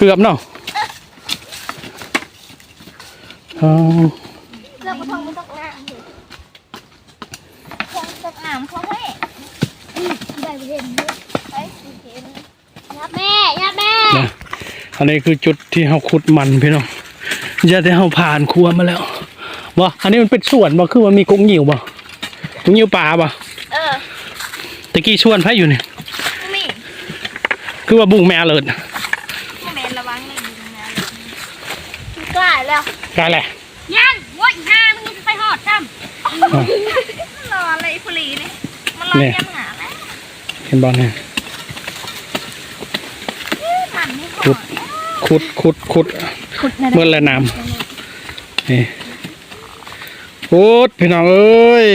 ເກືອບເນາະ. ເອີ ເກືອບບໍ່ຕົກ ບໍ່ຕົກນ້ຳ ບໍ່ຕົກນ້ຳ ເຂົາໃຫ້ໄດ້ເຫັນ ໄດ້ເຫັນ. ຍາແມ່ ຍາແມ່ ນະ ອັນນີ້ຄືຈຸດທີ່ເຮົາຂຸດມັນພີ່ນ້ອງ. ຢ່າແຕ່ເຮົາຜ່ານຂົວມາແລ້ວບໍ່? ອັນນີ້ມັນເປັນສວນບໍ່? ຄືວ່າມີກົກງິ້ວບໍ່? ກົກງິ້ວປາບໍ່? ເອີ ແຕ່ກີ້ສວນໃຜຢູ່ນີ້? ບໍ່ມີ. ຄືວ່າບຸ້ງແມ່ອະເລີດ. ບໍ່ແມ່ນ ລະວັງນີ້ ບຸ້ງແມ່ອະເລີດ. ໃກ້ແລ້ວ ໃກ້ແລ້ວ. ຍັງ ໂອ້ຍ ຫາ ມຶງຍັງຊິໄປຮອດຊ້ຳ. ອໍ ມັນລອດແລ້ວ ອີ່ຜູ້ຫຼີນີ້ ມັນລອດ ນີ້ ຍາມຫາແລ້ວ ເຫັນບໍ່ນີ້? ມັນນີ້ ຂຸດ ຂຸດ ຂຸດ ຂຸດ ຂຸດແນວໃດ? ເໝິດແລ້ວນ້ຳ ນີ້ ໂອ້ຍ ພີ່ນ້ອງເອີຍ.